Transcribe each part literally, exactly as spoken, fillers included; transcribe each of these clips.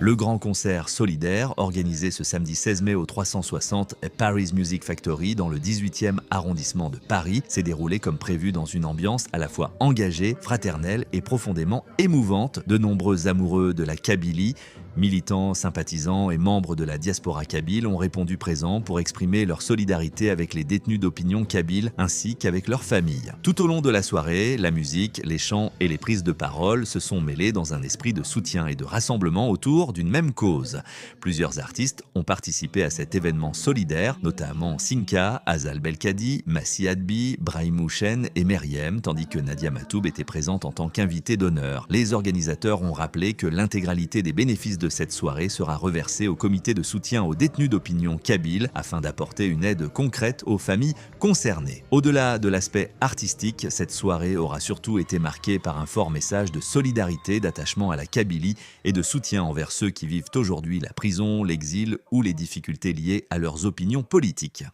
Le grand concert solidaire, organisé ce samedi seize mai au trois cent soixante Paris Music Factory dans le dix-huitième arrondissement de Paris, s'est déroulé comme prévu dans une ambiance à la fois engagée, fraternelle et profondément émouvante. De nombreux amoureux de la Kabylie, militants, sympathisants et membres de la diaspora kabyle ont répondu présents pour exprimer leur solidarité avec les détenus d'opinion kabyles ainsi qu'avec leurs familles. Tout au long de la soirée, la musique, les chants et les prises de parole se sont mêlés dans un esprit de soutien et de rassemblement autour d'une même cause. Plusieurs artistes ont participé à cet événement solidaire, notamment Sinka, Azal Belkadi, Massi Adbi, Brahim Houchen et Meryem, tandis que Nadia Matoub était présente en tant qu'invitée d'honneur. Les organisateurs ont rappelé que l'intégralité des bénéfices de cette soirée sera reversée au comité de soutien aux détenus d'opinion kabyle afin d'apporter une aide concrète aux familles concernées. Au-delà de l'aspect artistique, cette soirée aura surtout été marquée par un fort message de solidarité, d'attachement à la Kabylie et de soutien envers ceux qui vivent aujourd'hui la prison, l'exil ou les difficultés liées à leurs opinions politiques.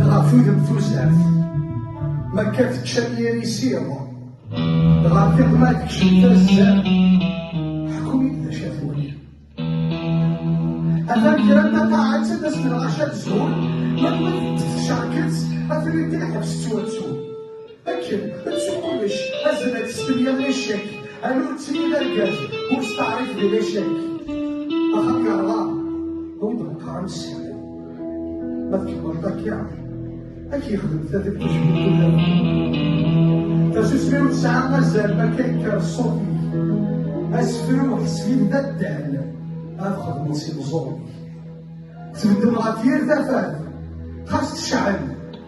Ɣef udem tuzert, ma akka teččam yir isiḍ, dɣa tiṭ ma tekcem tazzert, ḥkum-iyi-d d acu ara twali. Atan kra n taqaɛet ad as-tenɣ acu ad tezhur, ma tewwet teccerket, atan akka lḥebs ttwattun. Akken, ttu kullec, aznet s temya n ccek, alu d tin d argaz, ur steɛrif di lecek. Axaṭer yerɣa, awi-d meqqar am ssiḥel. Ma tkemmleḍ akka, ad k-yexdem tadribt ucbut udam. Tasusmi ur tesɛi azal, ma akka yekker ṣṣut-ik. Asefru ḥseb-it d addal, ad xedmeḍ s imeẓẓuɣ-ik. Tbeddem ɣef yir tafat, xas tecɛel,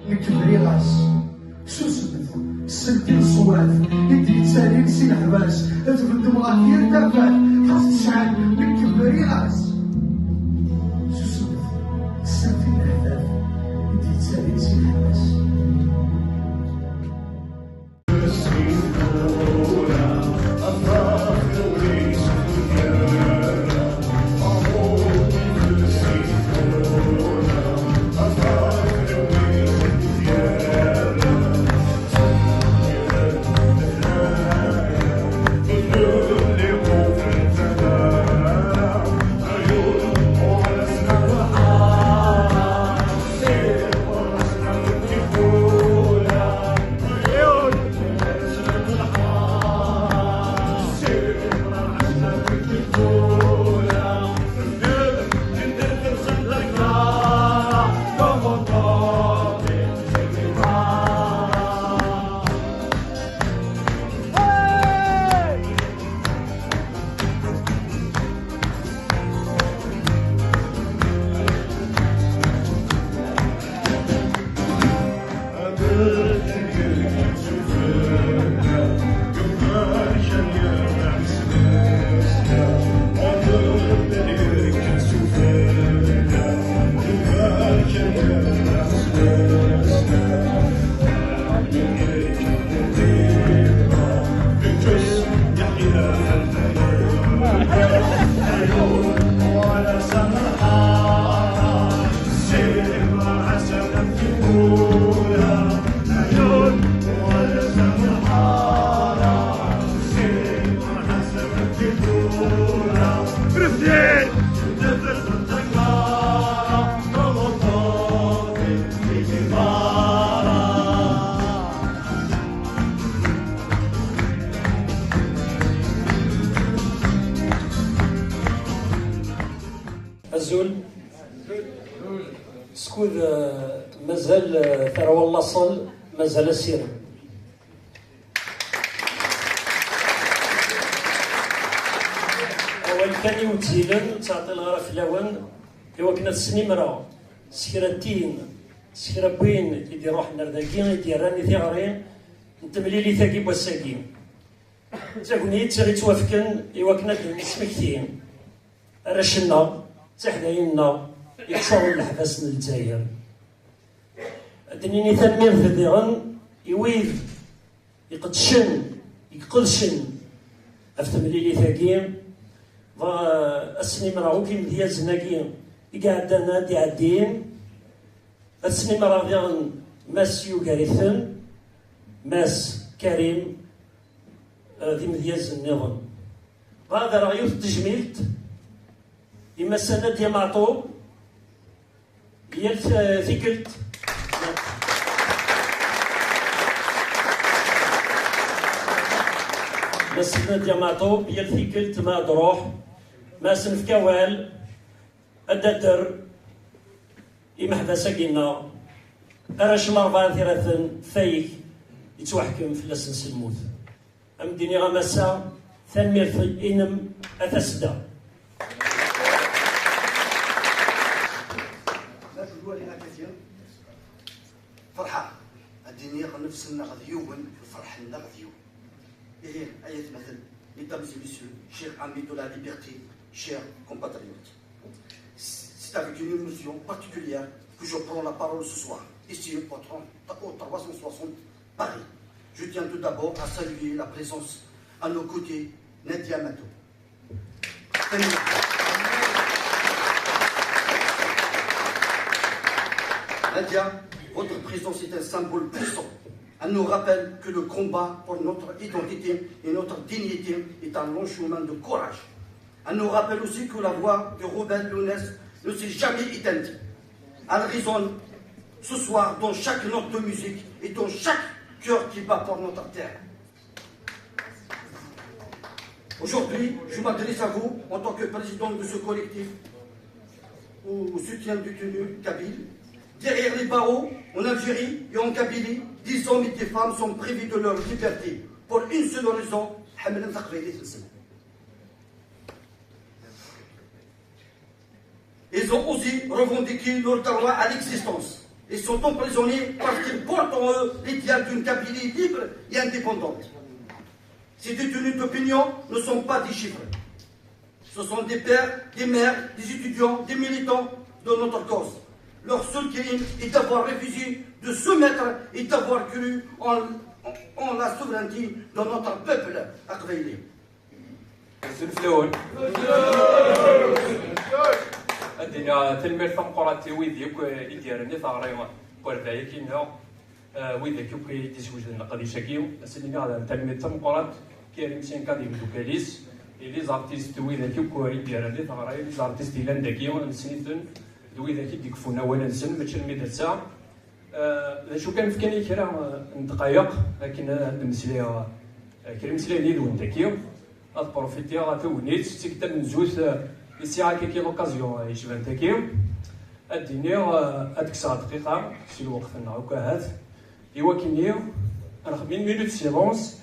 nekk briɣ-as. Susmet, sselt i leṣwat i d-yettalin si leḥbas. Tbeddem ɣef yir tafat, xas tecɛel, nekk briɣ-as. Susmet, sselt i leḥbas i d-yettalin si leḥbas. Azul. Skud, eh, mazal, eh, tarwa n laṣel, mazal asirem. Awal kan i wezzilen, ur ttɛeṭṭileɣ ara fell-awen, i wakken ad snimreɣ s kra n tin, s kra n win i d-iruḥen ar dagi, i d-yerran i tiɣri n temlilit-agi n wass-agi. D tagnit i ɣ-ittwafken i wakken ad d-nesmekti arrac-nneɣ, d tiḥdayin-nneɣ yeččuren leḥbas n Lezzayer. Ad d-nini tanemmirt diɣen i wid iqedcen, iqedcen ɣef temlilit-agi. Bɣiɣ ad snimreɣ akk imedyazen-agi i iɛeddan, ad d-iɛeddin. Ad snimreɣ diɣen Mass Yugariten, Mass Karim, eh, d imedyazen nniḍen. Bɣiɣ ad rreɣ yiwet n tejmilt i Massa Nadia Meɛṭub, yal t-, tikkelt. Massa Nadia Meɛṭub, yal tikkelt ma ad d-ruḥ, ma as-nefk awal, ad d-adder imeḥbas-agi-nneɣ, arrac n rebɛa tiraten, fayek yettwaḥkem fell-asen s lmut. Ad m-d-iniɣ a Massa, tanemmirt-inem a tasedda. Ferḥeɣ ad d-iniɣ nnefs-nneɣ d yiwen, lferḥ-nneɣ d yiwen. Ihi, ay atmaten, mesdames et messieurs, chers amis de la liberté, chers compatriotes, c'est avec une émotion particulière que je prends la parole ce soir, ici au trente, au trois cent soixante Paris. Je tiens tout d'abord à saluer la présence à nos côtés Nadia Mato. Nadia, votre présence est un symbole puissant. Elle nous rappelle que le combat pour notre identité et notre dignité est un long chemin de courage. Elle nous rappelle aussi que la voix de Robert Lounès ne s'est jamais éteinte. Elle résonne ce soir dans chaque note de musique et dans chaque cœur qui bat pour notre terre. Aujourd'hui, je m'adresse à vous en tant que président de ce collectif au soutien du tenue kabyle. Derrière les barreaux, en Algérie et en Kabylie, des hommes et des femmes sont privés de leur liberté pour une seule raison, ḥemmlen taqbaylit-nsen. Ils ont osé revendiquer leur droit à l'existence. Ils sont emprisonnés parce qu'ils portent en eux l'idéal d'une Kabylie libre et indépendante. Ces détenus d'opinion ne sont pas des chiffres. Ce sont des pères, des mères, des étudiants, des militants de notre cause. Leur seul crime est d'avoir refusé de soumettre et d'avoir cru en, en la souveraineté de notre peuple aqbayli. Azul fell-awen. Ad d-iniɣ tanemmirt tameqqrant i wid akk i d-yerran i teɣri n werbaɛ-agi-nneɣ, eh, wid akk i d-iswejden leqdic-agi. Ad sen-iniɣ tanemmirt tameqqrant, Karim Senka d imeddukal-is, i les artistes, wid akk i d-yerran i teɣri, les artistes yellan dagi, nessen-iten, d wid akk i d-ikeffun awal-nsen, mačči armi d ass-a. Eh, d acu kan, fkan-iyi kra, eh, n ddqayeq akken ad d-mmeslayeɣ, eh, kra imeslayen yid-wen dagi. Ad profitiɣ tagnit d tikkelt tamenzut, eh, i sɛiɣ akka l'occasion, eh, yecban tagi. Ad d-iniɣ, eh, ad d-kkseɣ dqiqa si lweqt-nneɣ akk ahat, i wakken-nni ad nexdem une minute de silence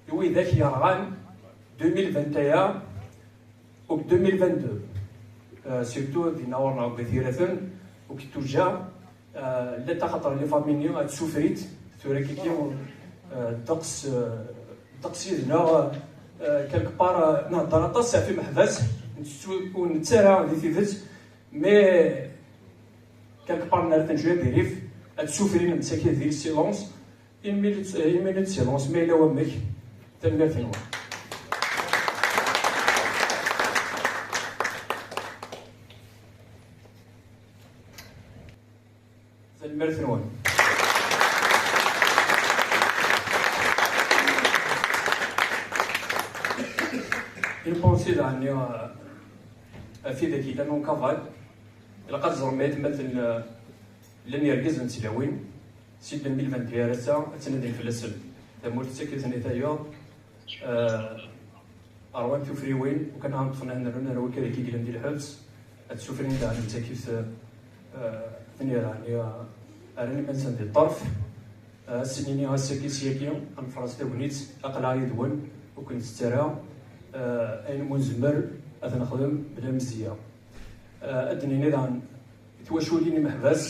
i widak yerɣan deux mille vingt et un. Deg deux mille vingt-deux, euh, surtout dinna ɣur-neɣ deg At Yiraten, deg Tuja, euh, llant axaṭer les familles ad ssufrint, tura kiki, euh, ddeqs, euh, ddeqs yid-neɣ, euh, quelque part, euh, nhedder aṭas ɣef imeḥbas, nettu-, ur nettarra di tidet, mais quelque part nerra-ten jeu à dérive, ad ssufrin msakit di silence. Une minute, euh, une minute de silence, ma yella wamek. Tanemmirt-nwen. Tanemmirt-nwen. Une pensée daɣen, euh, Ɣef widak yellan en cavale, ilaq ad ẓrem aytmaten, eh, llan yergazen d tlawin, si deux mille vingt-deux ar ass-a, ad ttnadin fell-asen. Tamurt tettak-iten i tayeḍ, eh, ṛwan tufriwin, ukan ad ṭṭfen ad nerrun ar wakka deg i yellan di lḥebs, ad ssufrin daɣen nettak-it, eh, ad ten-yerr ɛni, eh, rran iman-nsen di ṭṭerf. Eh, ad sen-nini ass-agi s yagi, ad nefres tagnit, aql-aɣ yid-wen, ur ken-nettett ara, eh, ayen umi nezmer ad t-nexdem bla mzeyya. Eh, ad d-nini daɣen, tiwaculin imeḥbas,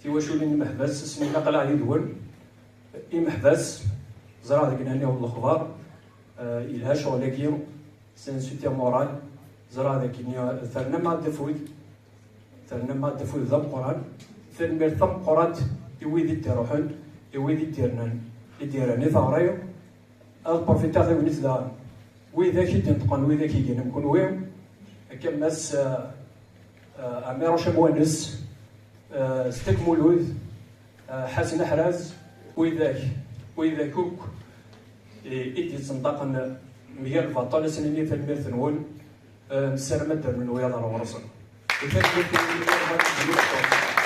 tiwaculin imeḥbas, ad sen-nini aql-aɣ yid-wen, imeḥbas, ẓriɣ deg nani lexbar, eh, yelha ccɣel-agi, c'est un soutien moral, ẓriɣ dagi, ternam-aɣ-d afud, ternam-aɣ-d afud d ameqqran, tanemmirt tameqqrant i wid i d-iruḥen, i wid i d-yernan, i d-yerran i teɣri, ad profiteɣ tagnit daɣen. Widak i d-ineṭqen, widak i igan am kunwi, akka Mass, eh, eh, Ɛmiruc Amwanes, eh, Stek Mulud, eh, Ḥasen Aḥraz, widak, widak akk i, i d-yettenṭaqen mgal lbaṭel, ad sen-nini tanemmirt-nwen, eh, nessaram ad d-rnun wiyaḍ ar ɣur-sen. U tanemmirt-nwen.